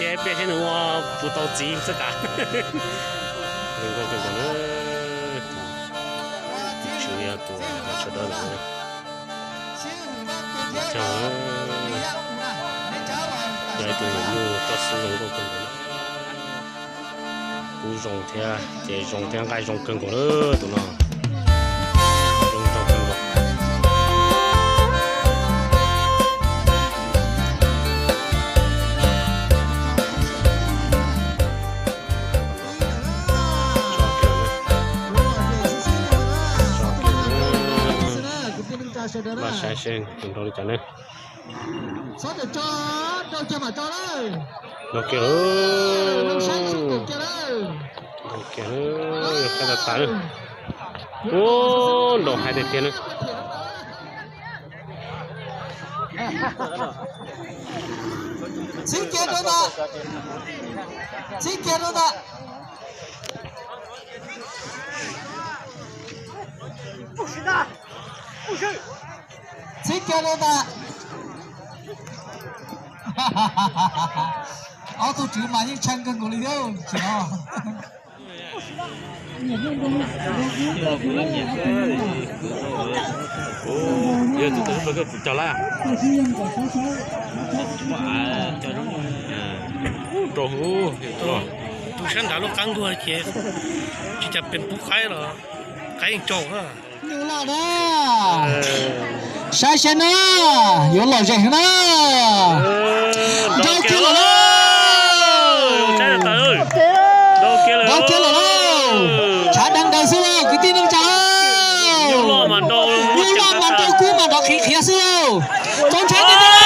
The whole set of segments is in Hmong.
Peb thiab nws ua puas tau txiv xwb tas. Zoo nkauj kawg nkaus na. Tus tswv yog tus sawv daws na. Yog ib tug nyuam nyuj toj xub zoo nkauj kawg nkaus na. Kub zoo thiab ces zoo thiab nqaij zoo kawg nkaus na tus no. Zoo nkauj kawg nkaus. Mas saib seb nrau li cas ne. Nrau kiag, nrau kiag, qab tas tas. Ub, nrau hais tiag tiag na. Txhib kiag rau ntawm, txhib kiag rau ntawm, txhib kiag rau ntawm. Ob tug tswv mas yeej tshee kawg nkaus li thiab tsis no. Tus sab nrad lub qab ntuag ces tsis cas pes pub qaib los qaib yeej tsaug. Saib seb na, yuav lom zem heev na. Nrau kiag lawm lauj, nrau kiag lawm lauj. Tshav dheev daws xwb lauj kwv tij neej tsa. Nyuj loj mas nrau kub mas nrov qhiav qhiav xwb lauj. Txaus ntshai tiag tiag.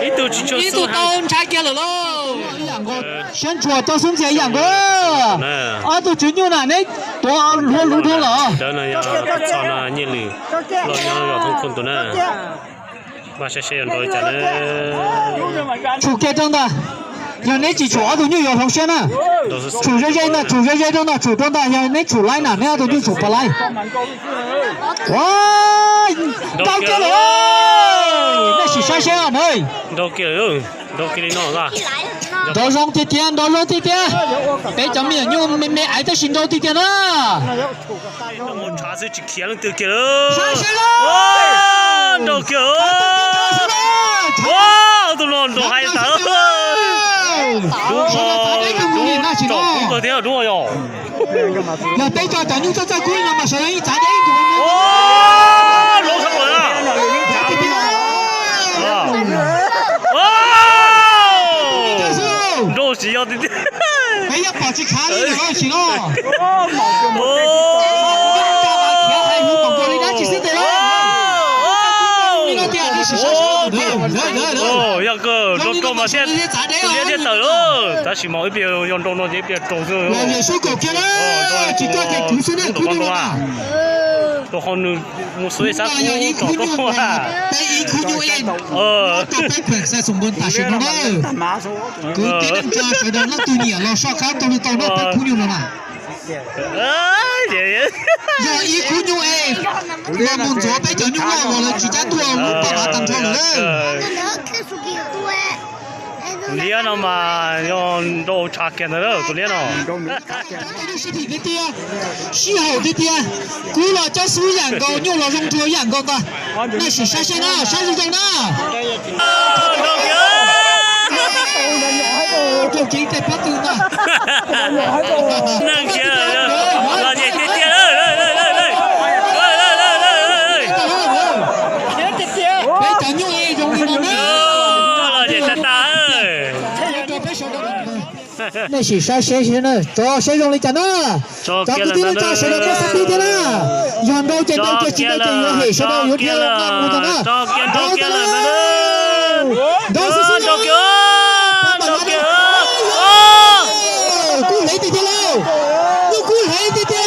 Ib tug tsis tshua, ib tug tau ntshai kiag lawm lauj. Siab ntshua coj xub ntxias ib yam nkaus. Ob tug tswv nyuj na neb tuav hlua lub dhau lawm. Nyiaj lwm loj nyob zos Thoob Khum tus na. Vaj saib seb yuav nrau li cas na. Tshum kiag rau ntawd. Yog neb tsis tshum ob tug nyuj yuav hloov siab na. Tshum ze ze ntag, tshum ze ze rau ntag, tshum rau ntag, yog neb tshum laib na neb ob tug nyuj tshum puas laib. Nrau kiag lawm. Neb sim saib seb na. Nrau kiag, nrau kiag li no. Nrau zoo tiag tiag, nrau zoo tiag tiag. Peb cov me nyuam nyuj me me aiv tab sis nrau tiag tiag na. Tshav xwb tsis khiav leej twg kiag. Nrau kiag. Tus no nrau hais tas. Dub, dub tsom kub kawg thiab dub yog. Yog peb cov cov nyuj txawj txawj kub no mas sawv daws yeej txav deb. Dub sab npawg na. Nrau tsis yog tiag tiag. Peb yeej pom tsis khav li lawm sim no. Yog kawg nrau rau mas thiaj, tus liab thiaj tawm lauj. Tab sis mas ib pliag yog nrau no ces ib pliag raug xwb. Tus qhov nws mus xwb sab kub tsom kub. Kwv tij neej tsa sawv daws leej twg nyiam los soj qab tau li tau noj peb khub nyuj no na. Yog ib khub nyuj es los mus ntxuav peb cov nyuj loj los lawv tsis cab tuaj lub poj qav tag nrho lawm. Liab no mas yog nrau tshav kiag ntawd tus liab no. Sib haum tiag tiag, kub los cob xub yam nkaus, nyuj los zoo nrau yam nkaus ntag. Nej sim saib seb na, saib zoo zoo na. Raug kiag tej pob tw ntag. Neeg khiav los ces tiag tiag. Peb cov nyuj zoo li no na. Los ces tag tag. Nej sim saib seb na, tso saib zoo li cas na. Cov kwv tij neej tsa sawv daws muaj xab pib thiab na. Yog nrau ces nrau, ces tsis nrau ces yuav hem sawv daws yuav dhia los noj mus ntag na. Nrau kiag lawm, nrau xwb xwb na. Kub heev tiag tiag lauj, nyuj kub heev tiag tiag.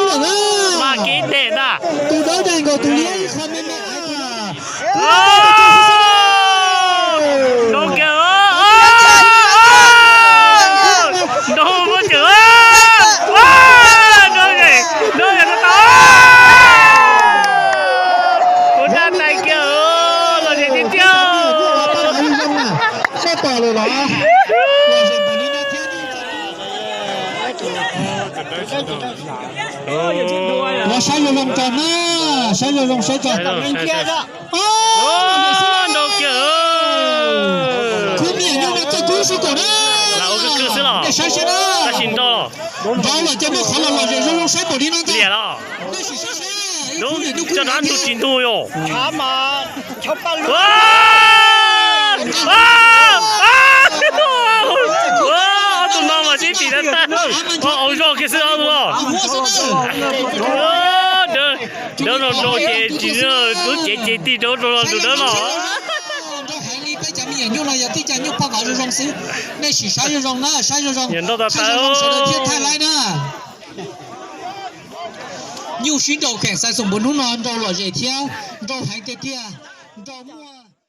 Ib leeg mas ib lub lawm na. Tus dawb dag nkaus tus liab ib qho me me. Nrau kiag, nrau muab cawm, nrau, nrau tau. Los saib zoo zoo tso na, saib zoo zoo saib tso. Nrau kiag. Khub me nyuam nyuj no txawj kub sub kaum na. Lam ua kawg kawg xwb los. Tab sis nrau los. Nrau lawm ces muaj qhov los lom zem zoo zoo saib npaum li no ntag. Liam los. Coj rau tus tsis ntug yom. Ob tug no mas sib tim tag tag, au zog kiag xwb ob tug no. Dawb no rau ces tsis, lub cev ces tig rau rau tus dawb no. Nrau heev li peb cov me nyuam nyuj no yog tib cov nyuj poj kov zoo zoo xwb. Nej sim saib zoo zoo na, saib zoo zoo, saib zoo zoo sawv daws thiaj thaij laib na. Nyuj sib nrau kheem xaiv xoom npuv hnub no nrau lom zem thiab nrau heev tiag tiag, nrau muaj